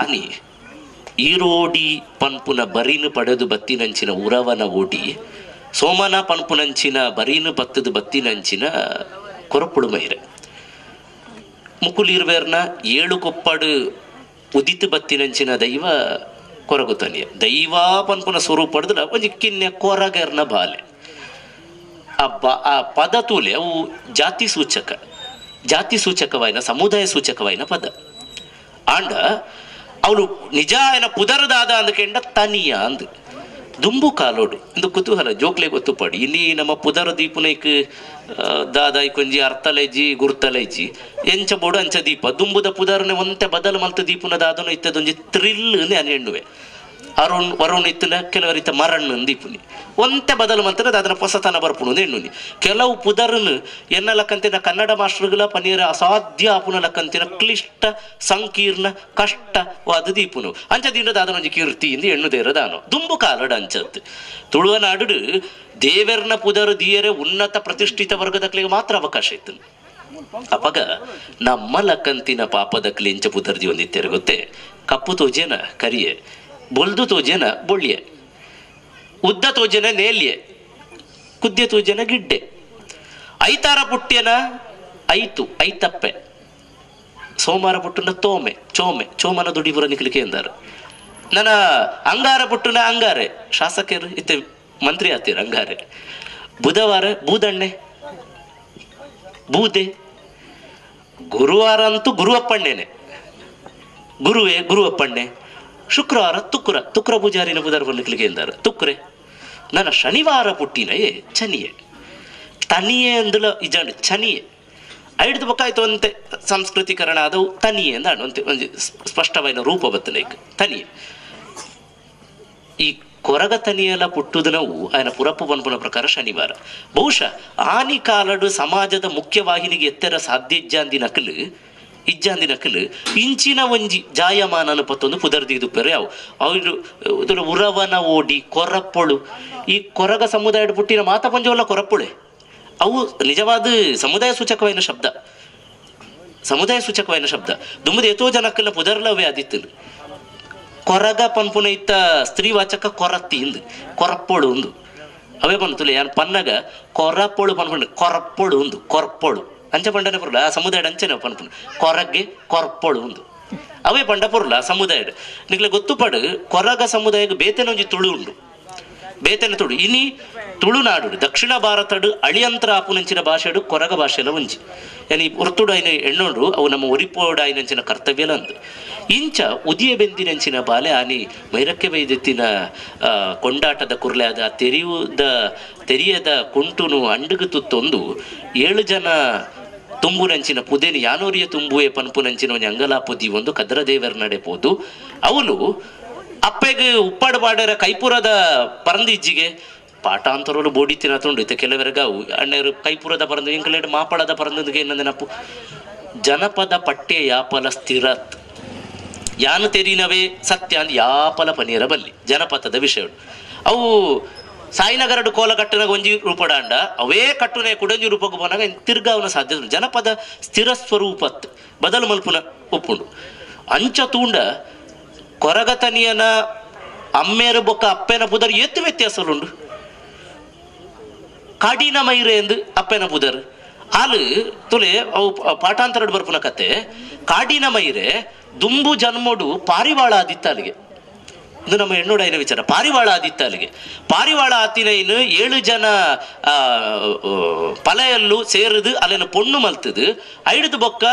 ಆನಿ ಈರೋಡಿ ಪನ್ಪುನ ಬರಿನು ಪಡೆದು ಬತ್ತಿನಂಚಿನ ಉರವನ ಓಡಿ ಸೋಮನ ಪನ್ಪುನಂಚಿನ ಬರೀನು ಬತ್ತದು ಬತ್ತಿನಂಚಿನ ಕೊರಪುಳು ಮೈರೆ ಮುಕುಲಿರ್ವೇರ್ನ ಏಳು ಕೊಪ್ಪಡು ಉದಿತು ಬತ್ತಿನಂಚಿನ ದೈವ ಕೊರಗುತಾನಿಯ ದೈವ ಪನ್ಪುನ ಸ್ವರೂಪ ಒಂಜಿ ಕಿನ್ನೆ ಕೊರಗೆರ್ನ ಬಾಲೆ ಆ ಪದ ತೂಲೆ ಅವು ಜಾತಿ ಸೂಚಕ ಜಾತಿ ಸೂಚಕವಾಯಿನ ಸಮುದಾಯ ಸೂಚಕವಾಯಿನ ಪದ ಆಂಡ ಅವಳು ನಿಜ ಏನ ಪುದರದಾದ ಅಂದಕೆಂಡ ತನಿಯ ಅಂದು ದುಂಬು ಕಾಲೋಡು ಇಂದು ಕುತೂಹಲ ಜೋಕ್ಲೆ ಗೊತ್ತುಪಾಡಿ ಇಲ್ಲಿ ನಮ್ಮ ಪುದರ ದೀಪನೈಕ್ ದಾದಾಯಿ ಕೊಂಜಿ ಅರ್ಥಲೈಜಿ ಗುರ್ತಲೈಜಿ ಎಂಚ ಬೋಡು ಅಂಚ ದೀಪ ದುಂಬುದ ಪುದರನೆ ಒಂತೆ ಬದಲು ಮಲ್ತ ದೀಪನ ದಾದನು ಇತ್ತದೊಂಜಿ ಥ್ರಿಲ್ ಅನ್ ಎಣ್ಣುವೆ ಅರುಣ್ ವರುಣ್ ಇತ್ತನ ಕೆಲವರಿತ ಮರಣ್ಣು ದೀಪುನಿ ಒಂತೆ ಬದಲು ಮಂತನ ಅದನ್ನ ಹೊಸತನ ಬರ್ಪುಣು ಎಣ್ಣುನಿ ಕೆಲವು ಪುದರನು ಎನ್ನ ಲಕ್ಕಂತಿನ ಕನ್ನಡ ಮಾಸ್ಟರ್ಗಳ ಪನೀರ ಅಸಾಧ್ಯ ಆಪುನ ಲಕ್ಕಂತಿನ ಕ್ಲಿಷ್ಟ ಸಂಕೀರ್ಣ ಕಷ್ಟವಾದ ದೀಪುನು ಅಂಚ ದಿಂಡದ ಅದನ್ನೊಂಜಿ ಕೀರ್ತಿ ಇಂದು ಎಣ್ಣು ದೇರದಾನು ದುಂಬು ಕಾಲಡ ಅಂಚತ್ತು ತುಳುವನಾಡು ದೇವೆರ್ನ ಪುದರು ದಿಯರೆ ಉನ್ನತ ಪ್ರತಿಷ್ಠಿತ ವರ್ಗದಕ್ಲಿಗೆ ಮಾತ್ರ ಅವಕಾಶ ಇತ್ತು. ಅಪಗ ನಮ್ಮ ಲಕ್ಕಂತಿನ ಪಾಪದ ಕ್ಲಿಂಚ ಪುದರ್ದಿ ಒಂದಿತ್ತೆರ ಗೊತ್ತೇ ಕಪ್ಪು ತೋಜೇನ ಕರಿಯೆ ಬೊಲ್ದು ತೋಜೇನ ಬೊಳ್ಳಿಯೆ ಉದ್ದ ತೋಜನ ನೇಲ್ಯೆ ಕುದ್ಯ ತೋಜನ ಗಿಡ್ಡೆ ಐತಾರ ಪುಟ್ಟ್ಯನ ಐತು ಐತಪ್ಪೆ ಸೋಮಾರ ಪುಟ್ಟನ ತೋಮೆ ಚೋಮೆ ಚೋಮನ ದುಡಿಬುರ ನಿಕ್ಲಿಕ್ಕೆ ಎಂದಾರ ನನ್ನ ಅಂಗಾರ ಪುಟ್ಟನ ಅಂಗಾರೆ ಶಾಸಕರು ಇತ್ತೆ ಮಂತ್ರಿ ಆತೀರ ಅಂಗಾರೆ ಬುಧವಾರ ಬೂದಣ್ಣೆ ಬೂದೆ ಗುರುವಾರ ಅಂತೂ ಗುರುವಪ್ಪಣ್ಣೇನೆ ಗುರುವೇ ಗುರುವಪ್ಪಣ್ಣೆ ಶುಕ್ರವಾರ ತುಕ್ಕುರ ತುಕ್ಕುರ ಪೂಜಾರಿನ ಬುಧಾರ ಬಲ್ಲಿಕ್ಲಿಕ್ಕೆ ಎಂದಾರ ತುಕ್ಕುರೆ ನನ್ನ ಶನಿವಾರ ಪುಟ್ಟಿನಯೇ ಚನಿಯೆ ತನಿಯೆ ಅಂದಲ ಇಜಾಂಡು ಚನಿಯೆ ಐಡ್ದು ಬೊಕ್ಕಾಯ್ತು ಅಂತೆ ಸಂಸ್ಕೃತೀಕರಣ ಆದವು ತನಿಯೆ ಅಂದ ಅಂತೆ ಒಂಜಿ ಸ್ಪಷ್ಟವಾದ ರೂಪ ಬತ್ತಲೈಕ್ ತನಿಯೆ ಈ ಕೊರಗ ತನಿಯಲ ಪುಟ್ಟುದು ನಾವು ಆಯನ ಪುರಪ್ಪು ಪನ್ಪುನ ಪ್ರಕಾರ ಶನಿವಾರ ಬಹುಶಃ ಆನಿ ಕಾಲಡು ಸಮಾಜದ ಮುಖ್ಯವಾಹಿನಿಗೆ ಎತ್ತರ ಸಾಧ್ಯ ಇಜ್ಜಾಂದಿ ನಕಲು ಇಜ್ಜಾಂದಿ ನಕಲು ಇಂಚಿನ ಒಂಜಿ ಜಾಯಮಾನನ ಪತ್ತೊಂದು ಪುದರ್ದಿದು ಪೆರೆ ಅವು ಅವರು ಉರವನ ಓಡಿ ಕೊರಪ್ಪೊಳು ಈ ಕೊರಗ ಸಮುದಾಯದ ಪುಟ್ಟಿನ ಮಾತ ಪಂಜವಲ್ಲ ಕೊರಪ್ಪೊಳೆ ಅವು ನಿಜವಾದ ಸಮುದಾಯ ಸೂಚಕವಾದ ಶಬ್ದ ಸಮುದಾಯ ಸೂಚಕವಾದ ಶಬ್ದ ದುಮ್ಮದ ಎತೋ ಜನಕ್ಕೆಲ್ಲ ಪುದರ್ಲವೇ ಆದಿತ್ತು ಕೊರಗ ಪನ್ಪುನ ಇತ್ತ ಸ್ತ್ರೀವಾಚಕ ಕೊರತಿ ಇಂದು ಕೊರಪ್ಪೊಳು ಒಂದು ಅವೇ ಪನ್ನುತ್ತಲ್ಲ ಯಾನ್ ಪನ್ನಗ ಕೊರಪ್ಪೊಳು ಪನ್ಪುಂಡು ಕೊರಪ್ಪೊಳು ಒಂದು ಕೊರಪ್ಪೊಳು ಅಂಚೆ ಪಂಡನೆ ಪುರ್ಲ ಆ ಸಮುದಾಯ ಅಂಚೆನೆ ಪನ್ಪುಂಡು ಕೊರಗೆ ಕೊರಪ್ಪೊಳು ಒಂದು ಅವೇ ಪಂಡ ಪುರ್ಲ ಸಮುದಾಯ ನಿಗ್ಲೆ ಗೊತ್ತುಪಡು ಕೊರಗ ಸಮುದಾಯಕ್ಕೆ ಬೇತನೊಂಜಿ ತುಳು ಉಂಡು ಬೇತನ ತುಳು ಇನಿ ತುಳುನಾಡು ದಕ್ಷಿಣ ಭಾರತಡು ಅಳಿಯಂತ್ರ ಆಪುನಂಚಿನ ಭಾಷೆಡು ಕೊರಗ ಭಾಷೆಲ ಒಂಜಿ ಯಾನಿ ಒರ್ತುಡು ಐನ ಎಣ್ಣೋಡು ಅವು ನಮ್ಮ ಒರಿಪೋಡು ಐನಂಚಿನ ಕರ್ತವ್ಯಲ ಅಂದು ಇಂಚ ಉದಿಯ ಬೆಂದಿನಂಚಿನ ಬಾಲೆ ಆನಿ ಮೈರಕ್ಕೆ ಬೈದೆತ್ತಿನ ಕೊಂಡಾಟದ ಕುರ್ಲೆ ಆದ ತೆರೆಯದ ಕುಂಟುನು ಅಂಡುಗು ತುತ್ತೊಂದು 7 ಜನ ತುಂಬುನಂಚಿನ ಪುದೇನಿ ಯಾನೋರಿಯ ತುಂಬುವೆ ಪನ್ಪುನಂಚಿನ ಒಂಜಿ ಅಂಗಲಾಪುದಿ ಒಂದು ಕದ್ರದೇವರ ನಡೆಪೋದು ಅವನು ಅಪ್ಪೆಗೆ ಉಪ್ಪಾಡು ಬಾಡರ ಕೈಪುರದ ಪರಂದಿಜ್ಜಿಗೆ ಪಾಠಾಂತರಲು ಬೋಡಿತಿನ ತುಂಡು ಇತ್ತೆ ಕೆಲವರೆಗ ಅಣ್ಣರು ಕೈಪುರದ ಪರಂದು ಇಂಕಲೇಡು ಮಾಪಳದ ಪರಂದಿಗೆ ಏನಂದನಪ್ಪು ಜನಪದ ಪಠ್ಯ ಯಾಪಲ ಸ್ಥಿರತ್ ಯಾನು ತೆರಿನವೇ ಸತ್ಯ ಅಂದ್ ಯಾಪಲ ಪನೀರ ಬಲ್ಲಿ ಜನಪದದ ವಿಷಯಗಳು ಅವು ಸಾಯಿನಗರಡು ಕೋಲ ಕಟ್ಟುನಾಗ ಒಂಜಿ ರೂಪಡಾಂಡ ಅವೇ ಕಟ್ಟುನೆ ಕುಡಂಜಿ ರೂಪಕ್ಕೆ ಹೋನಾಗ ತಿರ್ಗಾವನ ಸಾಧ್ಯ ಜನಪದ ಸ್ಥಿರ ಸ್ವರೂಪತ್ ಬದಲು ಮಲ್ಪುನ ಒಪ್ಪುಂಡು ಅಂಚ ತೂಂಡ ಕೊರಗತನಿಯನ ಅಮ್ಮೇರು ಬೊಕ್ಕ ಅಪ್ಪೆನ ಪುದರ್ ಎತ್ತು ವ್ಯತ್ಯಾಸಲುಂಡು ಕಾಡಿನ ಮೈರೆ ಎಂದು ಅಪ್ಪೆನ ಪುದರ್ ಆಲು ತುಲೆ ಅವು ಪಾಠಾಂತರಡು ಬರ್ಪುನ ಕತೆ ಕಾಡಿನ ಮೈರೆ ದುಂಬು ಜನ್ಮೋಡು ಪಾರಿವಾಳ ಆದಿತ್ತ ಅಲ್ಲಿಗೆ ಇದು ನಮ್ಮ ಹೆಣ್ಣೋಡೈನ ವಿಚಾರ ಪಾರಿವಾಳ ಆದಿತ್ತ ಅಲ್ಲಿಗೆ ಪಾರಿವಾಳ ಆತಿನ ಇನ್ನು 7 ಜನ ಪಲೆಯಲ್ಲೂ ಸೇರಿದು ಅಲ್ಲಿನ ಪೊಣ್ಣು ಮಲ್ತದು ಐಡ್ದು ಬೊಕ್ಕ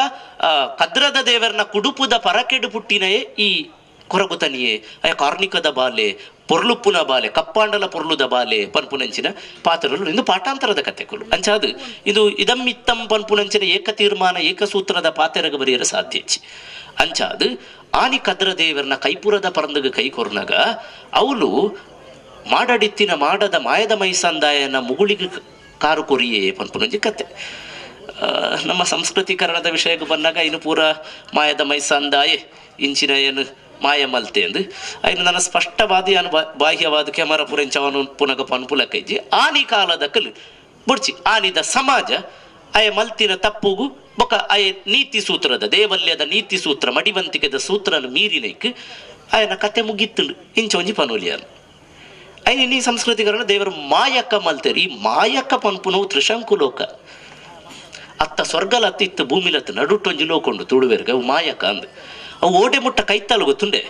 ಕದ್ರದ ದೇವರನ ಕುಡುಪುದ ಪರಕೆಡು ಪುಟ್ಟಿನಯೇ ಈ ಕೊರಗುತನಿಯೇ ಅಯ ಕಾರ್ಣಿಕದ ಬಾಲೆ ಪೊರ್ಲುಪ್ಪುನ ಬಾಲೆ ಕಪ್ಪಾಂಡಲ ಪೊರ್ಲುದ ಬಾಲೆ ಪನ್ಪುನಂಚಿನ ಪಾತ್ರಗಳು ಇಂದು ಪಾಠಾಂತರದ ಕತೆಗಳು ಅಂಚಾದು ಇದು ಇದಮ್ಮಿತ್ತಂ ಪನ್ಪುನಂಚಿನ ಏಕ ತೀರ್ಮಾನ ಏಕಸೂತ್ರದ ಪಾತೆರಗ ಬರೆಯಲು ಸಾಧ್ಯ ಅಂಚಾದು ಆನಿ ಕದ್ರ ದೇವರನ ಕೈಪುರದ ಪರಂದಗ ಕೈ ಕೊರ್ನಾಗ ಅವಳು ಮಾಡಡಿತ್ತಿನ ಮಾಡದ ಮಾಯದ ಮೈಸಂದಾಯನ ಮುಗುಳಿಗೆ ಕಾರು ಕೊರಿಯೇ ಪನ್ಪುನಂಚಿ ಕತೆ. ನಮ್ಮ ಸಂಸ್ಕೃತೀಕರಣದ ವಿಷಯಕ್ಕೆ ಬಂದಾಗ ಇನ್ನು ಪೂರ ಮಾಯದ ಮೈಸಂದಾಯೆ ಇಂಚಿನ ಏನು ಮಾಯ ಮಲ್ತೆ ಎಂದು ಐನು ನನ್ನ ಸ್ಪಷ್ಟವಾದ ಯಾನು ಬಾಹ್ಯವಾದ ಕ್ಯಾಮರಾ ಪುರೆಂಚವನು ಪುನಗ ಪನ್ಪುಲಕೈಜಿ ಆನಿ ಕಾಲದ ಕಲು ಬುಡ್ಚಿ ಆನಿದ ಸಮಾಜ ಅಯ ಮಲ್ತಿನ ತಪ್ಪುಗು ಬೊಕ ಅಯ ನೀತಿ ಸೂತ್ರದ ದೇವಲ್ಯದ ನೀತಿ ಸೂತ್ರ ಮಡಿವಂತಿಕೆದ ಸೂತ್ರನ ಮೀರಿನೈಕ್ ಆಯನ ಕತೆ ಮುಗಿತ್ತುಂಡು ಇಂಚ ಒಂಜಿ ಪನೋಲಿಯಾನು. ಐನ ನೀ ಸಂಸ್ಕೃತಿಕರಣ ದೇವರು ಮಾಯಕ ಮಲ್ತೇರಿ. ಈ ಮಾಯಕ ಪನ್ಪುನವು ತ್ರಿಶಂಕು ಲೋಕ ಅತ್ತ ಸ್ವರ್ಗಲ ಅತ್ತ ಇತ್ತು ಭೂಮಿಲತ್ತ ನಡುಟೊಂಜಿ ಲೋಕೊಂಡು ತುಳುವೆರ್ಗ ಅವು ಮಾಯಕ ಅಂದ್ ಅವು ಓಡೆ ಮುಟ್ಟ ಕೈತಾಲು ಗೊತ್ತುಂಡೆ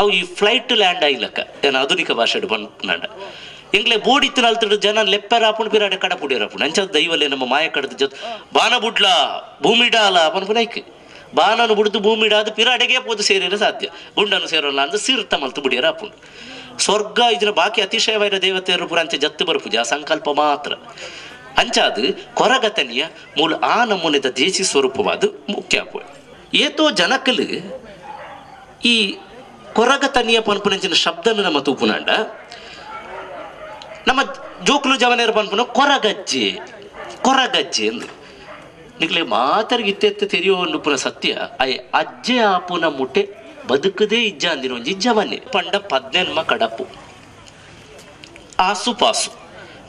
ಅವು ಈ ಫ್ಲೈಟ್ ಲ್ಯಾಂಡ್ ಆಯ್ಲಕ್ಕ ಏನು ಆಧುನಿಕ ಭಾಷೆ ಪನ್ಪುನಾಂಡ ಎಂಗ್ಲೆ ಬೋಡಿತ್ತು ನಲ್ತಡು ಜನ ಲೆಪ್ಪೆರ ಆಪುಂಡು ಪಿರಾಡೆ ಕಡ ಪುಡಿಯರಪುಂಡು ಅಂಚ ದೈವಲೆ ನಮ್ಮ ಮಾಯ ಕಡದ ಜೊತೆ ಬಾನ ಬುಡ್ಲ ಭೂಮಿಡಾಲ ಪನ್ಪುನೈಕ್ ಬಾನನು ಬುಡ್ದು ಭೂಮಿಡಾದ ಪಿರಾಡೆಗೆ ಪೋದು ಸೇರಿರ ಸಾಧ್ಯ ಗುಂಡನು ಸೇರೋಲ್ಲ ಅಂದ್ ಸಿರ್ತ ಮಲ್ತು ಬುಡಿಯರ ಆಪುಂಡು. ಸ್ವರ್ಗ ಇದರ ಬಾಕಿ ಅತಿಶಯವಾದ ದೇವತೆಯರು ಪುರ ಅಂಚೆ ಜತ್ತು ಬರಪುಜ ಆ ಸಂಕಲ್ಪ ಮಾತ್ರ ಅಂಚಾದು ಕೊರಗತನಿಯ ಮೂಲ ಆ ನಮೂನೆದ ದೇಸಿ ಸ್ವರೂಪವಾದ ಮುಖ್ಯ. ಏತೋ ಜನಕಲು ಈ ಕೊರಗತನಿಯ ಪನ್ಪುನಂಚಿನ ಶಬ್ದನು ನಮ್ಮ ತೂಪುನಾಂಡ ನಮ್ಮ ಜೋಕ್ಲು ಜವನೇರು ಪನ್ಪುನ ಕೊರಗಜ್ಜೆ ಕೊರಗಜ್ಜೆ ಎಂದು ನಿಕ್ಲೆ ಮಾತರಿಗೆ ಇತ್ತೆತ್ತ ತೆರಿಯೋ ಪುನ ಸತ್ಯ ಅಯ್ಯ ಅಜ್ಜೆ ಆಪುನ ಮುಟ್ಟೆ ಬದುಕದೇ ಇಜ್ಜ ಅಂದಿನ ಒಂಜಿ ಜವನೆ ಪಂಡ ಪದ್ನೆನ್ಮ ಕಡಪು ಆಸು ಪಾಸು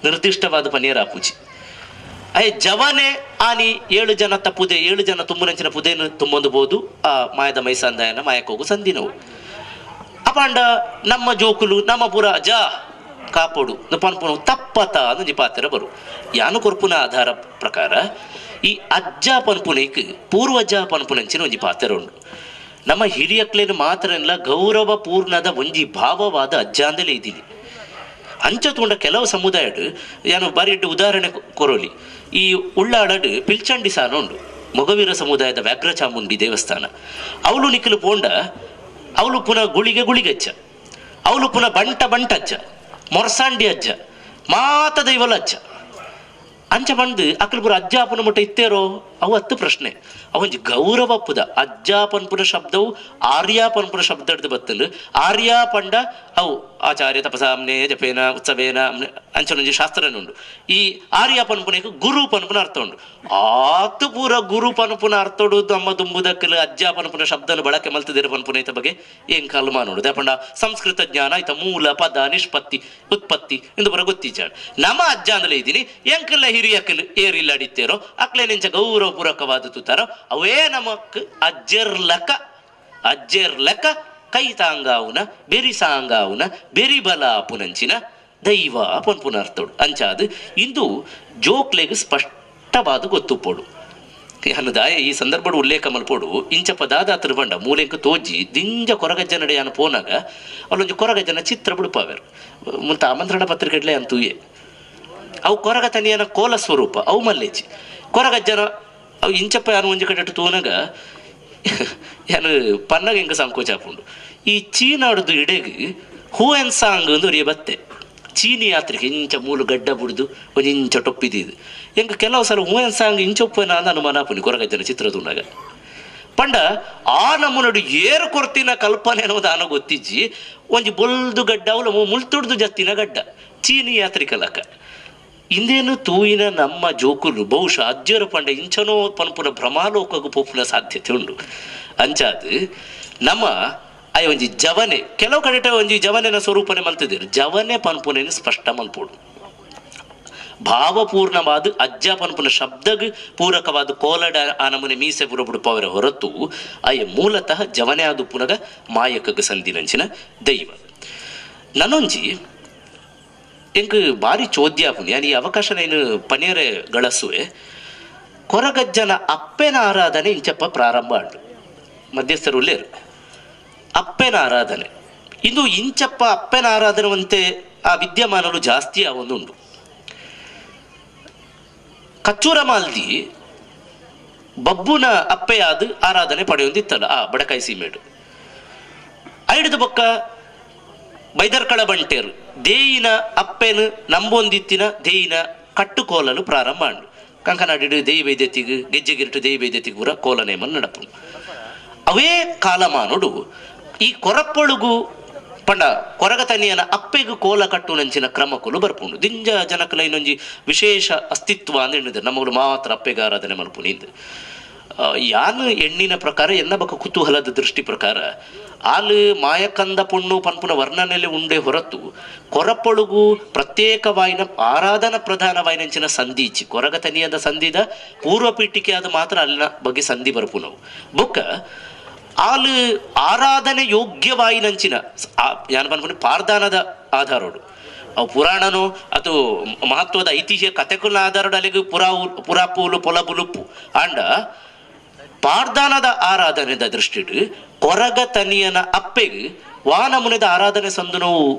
ನಿರ್ದಿಷ್ಟವಾದ ಪನಿಯರ ಆಪುಜಿ ಅಯ್ಯ ಜವನೆ ಆನಿ 7 ಜನ ತಪ್ಪುದೆ 7 ಜನ ತುಂಬುನಂಚಿನ ಪುದೇನು ತುಂಬೊಂದು ಆ ಮಾಯದ ಮೈಸಂದಾಯನ ಮಾಯಕೋಗು ಸಂದಿನವು. ಅಪಾಂಡ ನಮ್ಮ ಜೋಕುಲು ನಮ್ಮ ಪುರ ಅಜ ಕಾಪೊಡು ಪನ್ಪುನು ತಪ್ಪತ ಅಂದು ಪಾತ್ರ ಬರು ಯಾನು ಕೊರ್ಪುನ ಆಧಾರ ಪ್ರಕಾರ ಈ ಅಜ್ಜ ಪನ್ಪುನೈಕ್ ಪೂರ್ವಜ ಪನ್ಪುನಂಚಿನ ಒಂಜಿ ಪಾತ್ರ ಉಂಡು. ನಮ್ಮ ಹಿರಿಯಕ್ಲೇನು ಮಾತ್ರ ಎಲ್ಲ ಗೌರವ ಪೂರ್ಣದ ಒಂಜಿ ಭಾವವಾದ ಅಜ್ಜ ಅಂದಲೇ ಇದ್ದೀನಿ. ಅಂಚ ತೂಂಡ ಕೆಲವು ಸಮುದಾಯಡು ಯಾನು ಬಾರಿ ಉದಾಹರಣೆ ಕೊರೋಲಿ ಈ ಉಳ್ಳಾಡಡು ಪಿಲ್ಚಂಡಿ ಸಾನ ಉಂಡು ಮೊಗವೀರ ಸಮುದಾಯದ ವ್ಯಾಘ್ರ ಚಾಮುಂಡಿ ದೇವಸ್ಥಾನ. ಅವಳು ನಿಖಲು ಪೋಂಡ ಅವಳು ಪುನಃ ಗುಳಿಗೆ ಗುಳಿಗಜ್ಜ ಅವಳು ಪುನಃ ಬಂಟ ಬಂಟಜ್ಜ ಮೊರಸಾಂಡಿ ಅಜ್ಜ ಮಾತ ದೈವಲ ಅಜ್ಜ ಅಂಚ ಬಂದು ಅಕಲ್ಪುರ ಅಜ್ಜ ಅಪ್ಪನ ಮುಟ್ಟ ಇತ್ತೇರೋ ಅವು ಹತ್ತು ಪ್ರಶ್ನೆ. ಅವೊಂಜಿ ಗೌರವ ಪುದ ಅಜ್ಜ ಪನ್ಪುನ ಶಬ್ದವು ಆರ್ಯ ಪನ್ಪುನ ಶಬ್ದ ಹಿಡ್ದು ಬತ್ತಲು ಆರ್ಯ ಪಂಡ ಅವು ಆಚಾರ್ಯ ತಪಸಾಮ್ನೆ ಜಪೇನ ಉತ್ಸವೇನ ಅಂಚನೊಂಜಿ ಶಾಸ್ತ್ರನೇ ಉಂಡು. ಈ ಆರ್ಯ ಪನ್ಪುನಕ್ಕೆ ಗುರು ಪನ್ಪುನ ಅರ್ಥ ಉಂಡು. ಆತು ಪೂರ ಗುರು ಪನ್ಪುನ ಅರ್ಥೋಡು ನಮ್ಮ ದುಂಬುದಕ್ಕಲು ಅಜ್ಜ ಪನ್ಪುನ ಶಬ್ದನು ಬಳಕೆ ಮಲ್ತದಿರ ಪನ್ಪುನ ಈತ ಬಗ್ಗೆ ಏನ್ ಕಲ್ಮಾನ ಉಂಡು. ಪಂಡ ಸಂಸ್ಕೃತ ಜ್ಞಾನ ಈತ ಮೂಲ ಪದ ನಿಷ್ಪತ್ತಿ ಉತ್ಪತ್ತಿ ಎಂದು ಬರ ಗೊತ್ತಿಜಾಣ. ನಮ್ಮ ಅಜ್ಜ ಅಂದಲೇ ಇದ್ದೀನಿ ಎಂಕಲ್ಲ ಹಿರಿಯಕ್ಕಲು ಏರಿಲ್ಲ ಅಡಿತೇರೋ ಅಕ್ಲೆ ನಿಂಚ ಗೌರವಪೂರ್ವಕವಾದ ತುತಾರೋ ಅವೇ ನಮಕ್ ಅಜ್ಜೆರ್ಲಕ ಅಜ್ಜೆರ್ಲಕ ಕೈ ತಾಂಗಾವುನ ಬೆರಿ ಸಾಂಗಾವುನ ಬೆರಿ ಬಲ ಪುನಂಚಿನ ದೈವ ಪನ್ಪುನರ್ಥೋಡು. ಅಂಚಾದು ಇಂದು ಜೋಕ್ಲೆಗ್ ಸ್ಪಷ್ಟವಾದ ಗೊತ್ತುಪೋಡು ಅನ್ನದಾಯ ಈ ಸಂದರ್ಭಡು ಉಲ್ಲೇಖ ಮಲ್ಪೋಡು. ಇಂಚ ಪದಾದಾತ್ರ ಬಂಡ ಮೂಲೆಂಕ ತೋಜಿ ದಿಂಜ ಕೊರಗಜ್ಜನಡೆ ಯಾನು ಪೋನಾಗ ಅಲ್ಲೊಂಜಿ ಕೊರಗಜ್ಜನ ಚಿತ್ರ ಬಿಡುಪಾವೇರು ಮುಂತ ಆಮಂತ್ರಣ ಪತ್ರಿಕೆಡ್ಲೆ ಅಂತೂಯೆ ಅವು ಕೊರಗತನಿಯನ ಕೋಲ ಸ್ವರೂಪ ಅವು ಮಲ್ಲೇಜಿ ಕೊರಗಜ್ಜನ ಅವು ಇಂಚಪ್ಪ ಯಾನು ಒಂಜಿ ಕಡೆ ತೂನಾಗ ಯಾನು ಪನ್ನಾಗ ಎಂಕ ಸಂಕೋಚ ಆಪುಂಡು. ಈ ಚೀನಾಡುದು ಇಡೆಗ್ ಹೂ ಎನ್ ಸಾಂಗ್ ಅಂದು ಒರಿಯ ಬತ್ತೆ ಚೀನಿ ಯಾತ್ರಿಕೆ ಇಂಚ ಮೂಲು ಗಡ್ಡ ಬುಡ್ದು ಒಂಜಿ ಇಂಚ ಟೊಪ್ಪಿದಿದ್ದು ಎಂಕ ಕೆಲವು ಸಲ ಹೂ ಎನ್ ಸಾಂಗ್ ಇಂಚೊಪ್ಪನ ಅಂದ ಅನುಮಾನ ಆಪುನಿ ಕೊರಗಜ್ಜನ ಚಿತ್ರ ತೂನಾಗ. ಪಂಡ ಆ ನಮ್ಮನಡು ಏರು ಕೊರ್ತಿನ ಕಲ್ಪನೆ ಅನ್ನೋದು ಆನ ಗೊತ್ತಿಜ್ಜಿ ಒಂಜಿ ಬೊಲ್ದು ಗಡ್ಡ ಅವಳು ಮುಳ್ತುಡ್ದು ಜತ್ತಿನ ಗಡ್ಡ ಚೀನಿ ಯಾತ್ರಿಕಲಕ ಇಂದೇನು ತೂಯಿನ ನಮ್ಮ ಜೋಕುಲು ಬಹುಶಃ ಅಜ್ಜರ ಪಂಡ ಇಂಚನೋ ಪನ್ಪುನ ಭ್ರಮಾಲೋಕಗೂ ಪೋಪುನ ಸಾಧ್ಯತೆ ಉಂಡು. ಅಂಚಾದು ನಮ್ಮ ಅಯ್ಯ ಒಂಜಿ ಜವನೆ ಕೆಲವು ಕಡೆ ಒಂಜಿ ಜವನೆನ ಸ್ವರೂಪನೆ ಮಲ್ತಿದ್ದೀರು ಜವನೆ ಪನ್ಪುನೇನು ಸ್ಪಷ್ಟ ಮಲ್ಪೋಡು. ಭಾವಪೂರ್ಣವಾದ ಅಜ್ಜ ಪನ್ಪುನ ಶಬ್ದಗ್ ಪೂರಕವಾದ ಕೋಲಡ ಆ ನಮೂನೆ ಮೀಸೆ ಪುರ ಬುಡುಪವರ ಹೊರತು ಅಯ್ಯ ಮೂಲತಃ ಜವನೆ ಆದ ಪುನಗ ಮಾಯಕಗ ಸಂದಿನಂಚಿನ ದೈವ. ನನ್ನೊಂಜಿ ಎಂಕ್ ಭಾರಿ ಚೋದ್ಯಾಪುನಿ ಯಾನ್ ಈ ಅವಕಾಶ ನೇನು ಪನೇರೆ ಗಳಸುವೆ ಕೊರಗಜ್ಜನ ಅಪ್ಪೆನ ಆರಾಧನೆ ಇಂಚಪ್ಪ ಪ್ರಾರಂಭ ಆಂಡು. ಮಧ್ಯಸ್ಥರು ಉಲ್ಲೇರು ಅಪ್ಪೆನ ಆರಾಧನೆ ಇಂದು ಇಂಚಪ್ಪ ಅಪ್ಪೆನ ಆರಾಧನೆ ಆ ವಿದ್ಯಮಾನಲು ಜಾಸ್ತಿ ಆವೊಂದುಂಡು. ಕಚ್ಚೂರ ಮಾಲ್ದಿ ಬಬ್ಬುನ ಅಪ್ಪೆಯಾದ ಆರಾಧನೆ ಪಡೆಯೊಂದಿತ್ತಲ್ಲ ಆ ಬಡಕಾಯಿ ಸೀಮೇಡು ಐಡ್ದು ಬೊಕ್ಕ ಬೈದರ್ಕಳ ಬಂಟೇರು ದೇಯಿನ ಅಪ್ಪೆನು ನಂಬೊಂದಿತ್ತಿನ ದೇಯಿನ ಕಟ್ಟುಕೋಲಲು ಪ್ರಾರಂಭ ಆಂಡು. ಕಂಕನಾಡಿಡು ದೇಯಿ ಬೈದೆತ್ತಿಗೆ ಗೆಜ್ಜೆಗಿರಿಟು ದೇಯಿ ಬೈದೆತ್ತಿಗೆ ಪೂರ ಕೋಲ ನೇಮನ್ ನಡಪು. ಅವೇ ಕಾಲಮಾನೋಡು ಈ ಕೊರಪ್ಪೊಳುಗು ಪಂಡ ಕೊರಗತನಿಯನ ಅಪ್ಪೆಗು ಕೋಲ ಕಟ್ಟುನಂಚಿನ ಕ್ರಮಕ್ಕೂ ಬರ್ಪುಂಡು. ದಿಂಜ ಜನಕಲ ಇನ್ನೊಂಜಿ ವಿಶೇಷ ಅಸ್ತಿತ್ವ ಅಂದ ಎಣ್ಣುದು ನಮ್ಮಗಳು ಮಾತ್ರ ಅಪ್ಪೆಗೆ ಆರಾಧನೆ ಮಲ್ಪುನಿಂದು. ಯಾನು ಎಣ್ಣಿನ ಪ್ರಕಾರ ಎನ್ನ ಬಕ ಕುತೂಹಲದ ದೃಷ್ಟಿ ಪ್ರಕಾರ ಆಲು ಮಾಯಕಂದ ಪೊಣ್ಣು ಪನ್ಪುನ ವರ್ಣನೆಲೆ ಉಂಡೆ ಹೊರತು ಕೊರಪೊಳುಗು ಪ್ರತ್ಯೇಕವಾಯಿನ ಆರಾಧನಾ ಪ್ರಧಾನವಾಯಿನಂಚಿನ ಸಂಧಿ ಇಚ್ಚಿ ಕೊರಗ ತನಿಯದ ಸಂಧಿದ ಪೂರ್ವ ಪೀಠಿಕೆ ಅದು ಮಾತ್ರ ಅಲ್ಲಿನ ಬಗ್ಗೆ ಸಂಧಿ ಬರಪುನವು. ಬೊಕ್ಕ ಆಲು ಆರಾಧನೆ ಯೋಗ್ಯವಾಯಿನಂಚಿನ ಯಾನು ಪನ್ಪುನ ಪಾರ್ದಾನದ ಆಧಾರೋಡು ಅವು ಪುರಾಣನೋ ಅದು ಮಹತ್ವದ ಐತಿಹ್ಯ ಕತೆಕುಲ ಆಧಾರೋಡು ಅಲ್ಲಿಗೆ ಪುರಾಪೂಲು ಪೊಲಬುಲುಪ್ಪು ಆಂಡ ಪಾರ್ದಾನದ ಆರಾಧನೆದ ದೃಷ್ಟಿಡು ಕೊರಗ ತನಿಯನ ಅಪ್ಪೆಗ್ ವಾನಮುನಿದ ಆರಾಧನೆ ಸಂದು ನೋವು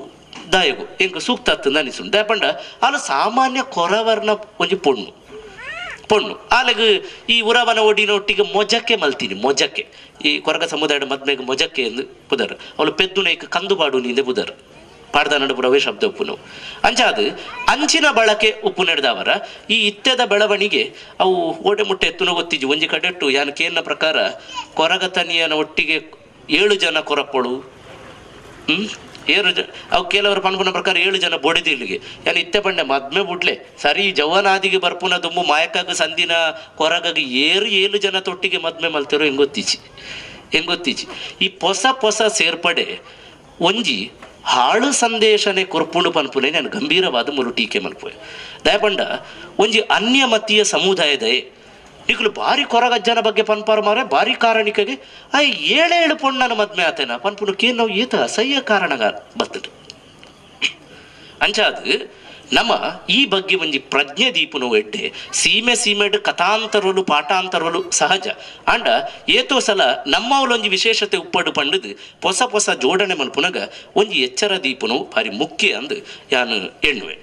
ದಾಯಗು ಎಂಕ್ ಸೂಕ್ತ ಅನಿಸುಂಡು. ದಾಯಪಂಡ ಆಲು ಸಾಮಾನ್ಯ ಕೊರವರ್ನ ಒಂಜಿ ಪೊಣ್ಣು ಪೊಣ್ಣು ಆಲೆಗ್ ಈ ಉರವನ ಒಡಿನೊಟ್ಟಿಗೆ ಮೊಜಕ್ಕೆ ಮಲ್ತೀನಿ ಮೊಜಕ್ಕೆ ಈ ಕೊರಗ ಸಮುದಾಯದ ಮದ್ಮೆಗೆ ಮೊಜಕ್ಕೆ ಎಂದು ಪುದರ್ ಅವಳು ಪೆದ್ದುನೈಕ್ ಕಂದುಬಾಡು ನೀಂದೆ ಪುದರ್ ಪಾಡ್ದನಡು ಪುರವೇ ಶಬ್ದ ಉಪ್ಪುನು ಅಂಚಾದ ಅಂಚಿನ ಬಳಕೆ ಉಪ್ಪು ನಡೆದವರ ಈ ಇತ್ಯದ ಬೆಳವಣಿಗೆ ಅವು ಓಡೆ ಮುಟ್ಟೆ ಎತ್ತುನ ಗೊತ್ತಿಜ್ಜಿ. ಒಂಜಿ ಕಡೆಟ್ಟು ಯಾನ್ ಕೇನ್ನ ಪ್ರಕಾರ ಕೊರಗತನಿಯನ ಒಟ್ಟಿಗೆ 7 ಜನ ಕೊರಪೊಳು 7 ಜನ ಅವು ಕೆಲವರು ಪನ್ಪುನ ಪ್ರಕಾರ 7 ಜನ ಬೊಡೆದಿಲ್ಲಿಗೆ ಯಾನ್ ಇತ್ತೆ ಪಂಡೆ ಮದ್ಮೆ ಬುಡ್ಲೆ ಸರಿ ಜವನಾದಿಗೆ ಬರ್ಪುನ ದುಂಬು ಮಾಯಕಾಗ ಸಂದಿನ ಕೊರಗಾಗಿ 7 ಜನ ತೊಟ್ಟಿಗೆ ಮದ್ಮೆ ಮಲ್ತಿರೋ ಹೆಂಗೊತ್ತೀಚಿ ಹೆಂಗೊತ್ತೀಚಿ. ಈ ಹೊಸ ಹೊಸ ಸೇರ್ಪಡೆ ಒಂಜಿ ಹಾಳು ಸಂದೇಶನೆ ಕೊರ್ಪುಂಡು ಪನ್ಪುನೆ ನಾನು ಗಂಭೀರವಾದ ಮುಲು ಟೀಕೆ ಮಲ್ಪುವೆ. ದಯಪಂಡ ಒಂಜಿ ಅನ್ಯಮತೀಯ ಸಮುದಾಯದ ನಿಕುಲು ಭಾರಿ ಕೊರಗಜ್ಜನ ಬಗ್ಗೆ ಪನ್ಪಾರು ಮಾರೆ ಭಾರಿ ಕಾರಣಿಕೆಗೆ ಆ 7 7 ಪೊಣ್ಣನ ಮದ್ಮೆ ಆತೇನ ಪನ್ಪುನು ಕೇನ್ ನಾವು ಏತ ಅಸಹ್ಯ ಕಾರಣಗ ಬರ್ತದೆ. ಅಂಚಾದ ನಮ್ಮ ಈ ಬಗ್ಗೆ ಒಂಜಿ ಪ್ರಜ್ಞೆ ದೀಪುನು ಎಡ್ಡೆ ಸೀಮೆ ಸೀಮೆಡ್ ಕಥಾಂತರಲು ಪಾಠಾಂತರಲು ಸಹಜ ಆಂಡ ಏತೋ ಸಲ ನಮ್ಮವಲೊಂಜಿ ವಿಶೇಷತೆ ಉಪ್ಪಡು ಪಂಡದು ಹೊಸ ಹೊಸ ಜೋಡಣೆ ಮಲ್ಪುನಗ ಒಂಜಿ ಎಚ್ಚರ ದೀಪುನು ಭಾರಿ ಮುಖ್ಯ ಅಂದು ಯಾನು ಎಣ್ಣುವೆ.